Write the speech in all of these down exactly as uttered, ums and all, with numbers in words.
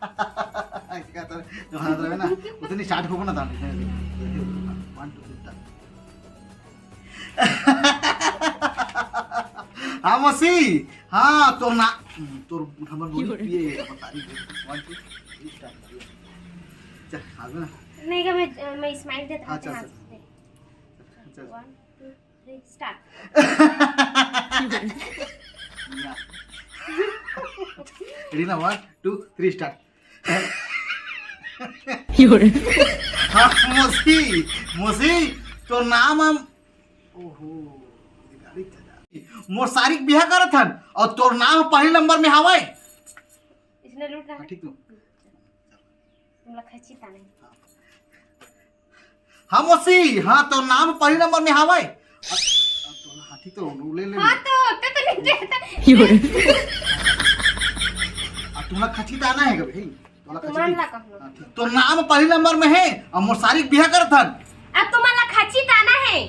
ऐसे कहता है, जो हाथ रहे ना, उतनी स्टार्ट हो ना था। वन टू थ्री स्टार्ट। हाँ मौसी, हाँ तोर ना, तोर हमर बोली पिए, हमर तारीफ है। वन टू थ्री स्टार्ट। चल, आगे ना। नहीं का मैं मैं स्माइल देता हाँ, चल, चल। चल। One two three start. Reena, वन टू थ्री स्टार्ट। हाँ, मौसी, मौसी, तोर नाम हम, ओहो, ये गाड़ी चला। मोर सारी के बिहा करत हन, अउ तोर नाम पहले नंबर में हावय। इसने लूट रहा हाँ, है। ठीक तो। तुम लोग खची ताने। हाँ मौसी, हाँ तोर नाम पहले नंबर में हावय। अब, अब तो हाँ, ठीक तो, ले, ले, हाँ ले। तो, तो, तो नहीं देता। अब तुम लोग खची ताना है कभी, हे? तोला तुमन खची ला कहूँ। हाँ, ठीक। तोर नाम पहली नंबर में है, अउ मोर सारी के बिहा करत हन। अब तुमन ला खची ताना है।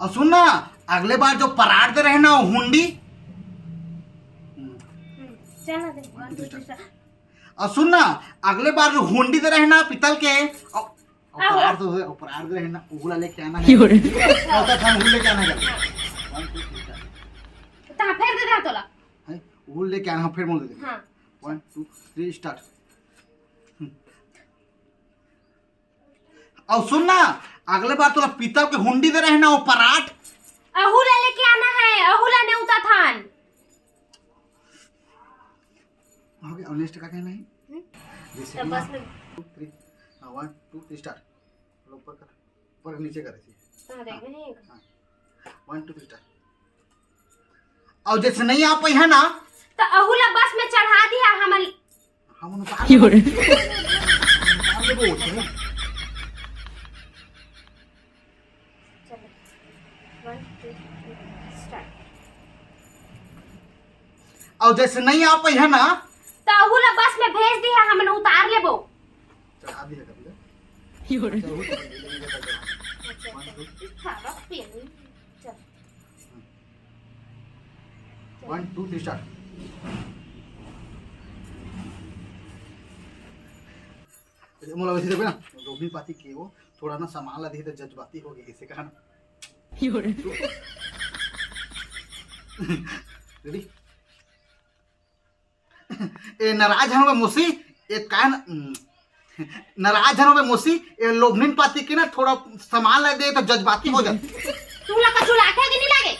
अउ सुन ना, अगले बार जो परार दे रहे ना, वो हुंडी। हम्म, चल ना दे, वन टू थ्री स्टार्ट। अउ सुन ना, अगले बार जो हुंडी दे रहे ना पीतल के, अउ, अउ आहो। परार तो है, अउ परार दे रहे ना, ओहू ला लेके आना है। योरे। अउ तो हम ओहू लेके आना है। वन टू थ्री स्टार्ट। तो हाँ, फिर दे दे तोला। है, ओहू लेके आना, फिर मोला दे दे। हाँ। वन टू थ्री स्टार्ट। अउ सुन ना, अगले बार तोला पीतल के हुंडी दे रहे ना, वो परार। अहू ला लेके आना है, अहू ला नेवता थान। हो गया, और नेक्स्ट का कहना है? हम्म? जैसे तो कि बस ना, में टू, थ्री, हाँ, वन, टू, थ्री, स्टार्ट। ऊपर कर, ऊपर नीचे कर ऐसे। हाँ, देख, हाँ। नहीं। हाँ। वन, टू, थ्री, स्टार्ट। अउ जैसे नहीं आ पाई है ना? तो अहू ला बस में चढ़ा दिया हमन। हम उतार योरे। उतार लेबो, चलो। चलो, वन, टू, थ्री, स्टार्ट। अउ जैसे नहीं आ पाई है ना? तो अहू ला बस में भेज दिया, हमन उतार लेबो। चढ़ा दिया कर ले। योरे। अच्छा, वो तो ले लेंगे, अच्छा, वन, टू। सारा पेन। चल। One, two, three, start. मोला वैसे देखो ना, रोहिणी पाती के वो थोड़ा ना सामान ला देखे तो जज्बाती हो गई, इसे कहा ना। योरे। रेडी? ए नाराज हन बे मौसी, ए का न-, नाराज हन बे मौसी, ए लोभनीन पाती के ना थोड़ा सामान ला दे तो जज्बाती हो जात। तू ला कछु लागथे कि नहीं लागे?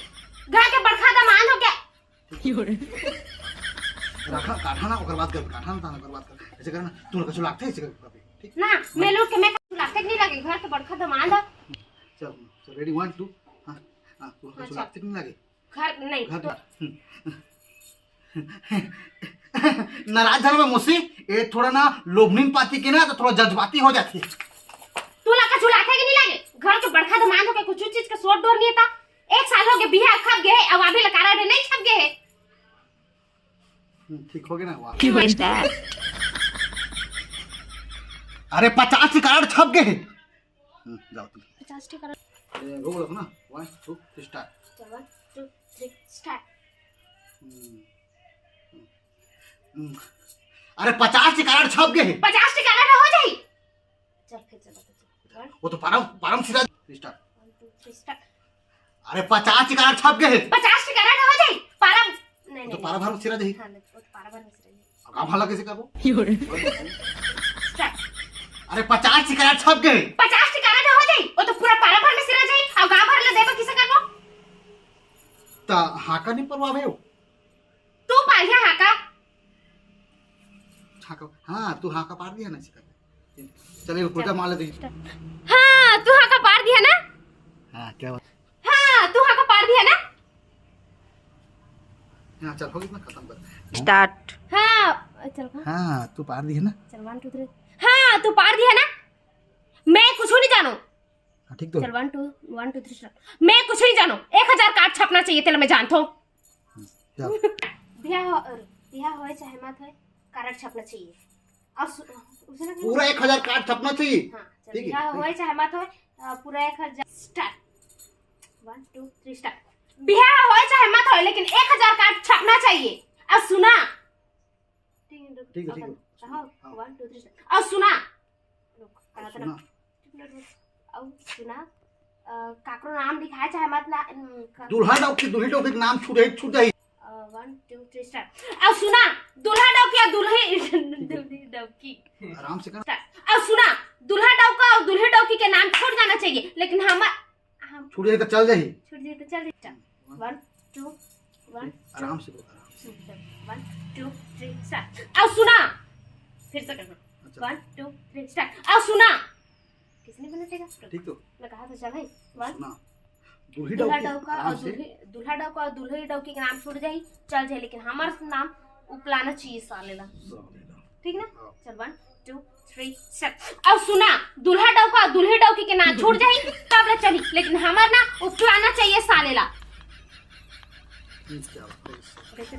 घर के बड़का दमांद हो के। योरे। रखा, काटा ना, ओकर बात कर, काटा ना, ओकर बात कर। ऐसे करना, तू ला कछु लागथे, ऐसे कर, ठीक? ना, मैं लोग के मैं कछु लागथे कि नहीं लागे? घर के बड़का दमांद हो। चल, चल, रेडी, वन, टू। हाँ, हाँ, तू ला कछु अच्छा। लागथे कि नहीं लागे? घर नहीं घर तो। नाराज हन बे मौसी, ए थोड़ा ना लोभनीन पाती के ना तो थोड़ा जज्बाती हो जाती। तू ला कछु लागथे कि नहीं लागे? घर के बड़का दमांद हो के कुछ चीज के सोट डोर नहीं था। एक साल हो गए बिहा खप गए, अब अभी ला कारड नहीं छप गए है। हम्म, ठीक हो गया ना, वाह। अरे पचास के कारड छप गए है। हम्म, जाओ तुम। पचास टी कारड। ए, वो बोलो ना, वन, टू, थ्री, स्टार्ट। चल, one, two, three, start. Hmm, hmm, hmm. अरे, पचास टी कारड छप गए है। पचास टी कारड हो जाई। चल, फिर चलो, फिर चलो। वन। वो तो पारम, पारम सिरा। Start. One, two, three, start. अरे, पचास टी कारड छप गए है। पचास टी कारड हो जाई। पारम, नहीं, वो तो नहीं। पारा भर सिरा जाही। हाँ, नहीं, वो तो पारा भर सिरा जाही। अब आप हल्ला कैसे करबो? योरे। अरे पचास टी कारड छप गए। पचास टी कारड हो जाई, वो तो पूरा पारा भर में सिरा जाई, अउ गांव भर ले देबो किसे करबो? त हाका नहीं परवावे हो? तू पारिया हाका। हाका, हाँ, तू हाका पार दिया ना इसे कर। चल, एक उल्टा मार ले दे। हाँ, तू हाका पार दिया ना? हाँ, क्या बात? हाँ, तू हाका पार दिया ना? हाँ, चल, हो गया ना, खत्म कर। स्टार्ट। हाँ, चल, हाँ। हाँ, तू पार दिया ना? चल, वन, टू, थ्री। हाँ, तू पार दिया ना? मैं कुछ नहीं जानू। हाँ, ठीक तो। चल, one, two, one, two, three, start. मैं कुछ नहीं जानू। एक हजार कारड छपना चाहिए, तेला मैं जानता हूँ। हम्म, जाओ। बिहा हो, बिहा होए चाहे मत होए, कारड छपना चाहिए। अउ सु-, उसने पूरा एक हजार कारड छपना चाहिए। हाँ, चल, ठीक है, बिहा ठीक। होए चाहे मत होए, अ, पूरा एक हजार। Start. One, two, three, start। बिहाव होय चाहे मत होय, लेकिन एक हजार कार्ड छपना चाहिए। अउ सुना, ठीक है, ठीक है। हाँ, one, two, three, start। अउ सुना, रुक, रुक, सुना। अउ सुना, अ, काकरो नाम लिखाय चाहे मत ना, अम, का- दूल्हा डौकी, दूल्ही डौकी के नाम छूट जाही, छूट जाही। अ, one, two, three, start। अउ सुना, दूल्हा डौकी अउ दूल्ही, दूल्ही डौकी। आराम से कर। Start। अउ सुना, दूल्हा डौका अउ दूल्ही डौकी के नाम छूट जाना चाहिए, लेकिन हमर, हम छूट जाही तो चल जाही। छूट जाही तो चल जाही। Start। One, two, one, आराम से बोल, आराम से। One, two, three, start। अउ सुना, फिर से करना। अच्छा। One, two, three, start। अउ सुना, किसने बना देगा? ठीक तो? मैं कहा तो चल भाई। One। सुना। दूल्ही दूल्हा डौकी, डौका आराम और से। दूल्ही, दूल्हा डौका और दूल्ही डौकी के नाम छूट जाही, चल जाही, लेकिन हमार नाम उपलाना चाहिए साले ला। साले ला। ठीक ना? हाँ। चल, one, two, three, start। अउ सुना, दूल्हा डौका और दूल्ही डौकी के नाम छूट जाही, तब ले चली, लेकिन हमार नाम उपलाना चाहिए साले ला। ये क्या बात है?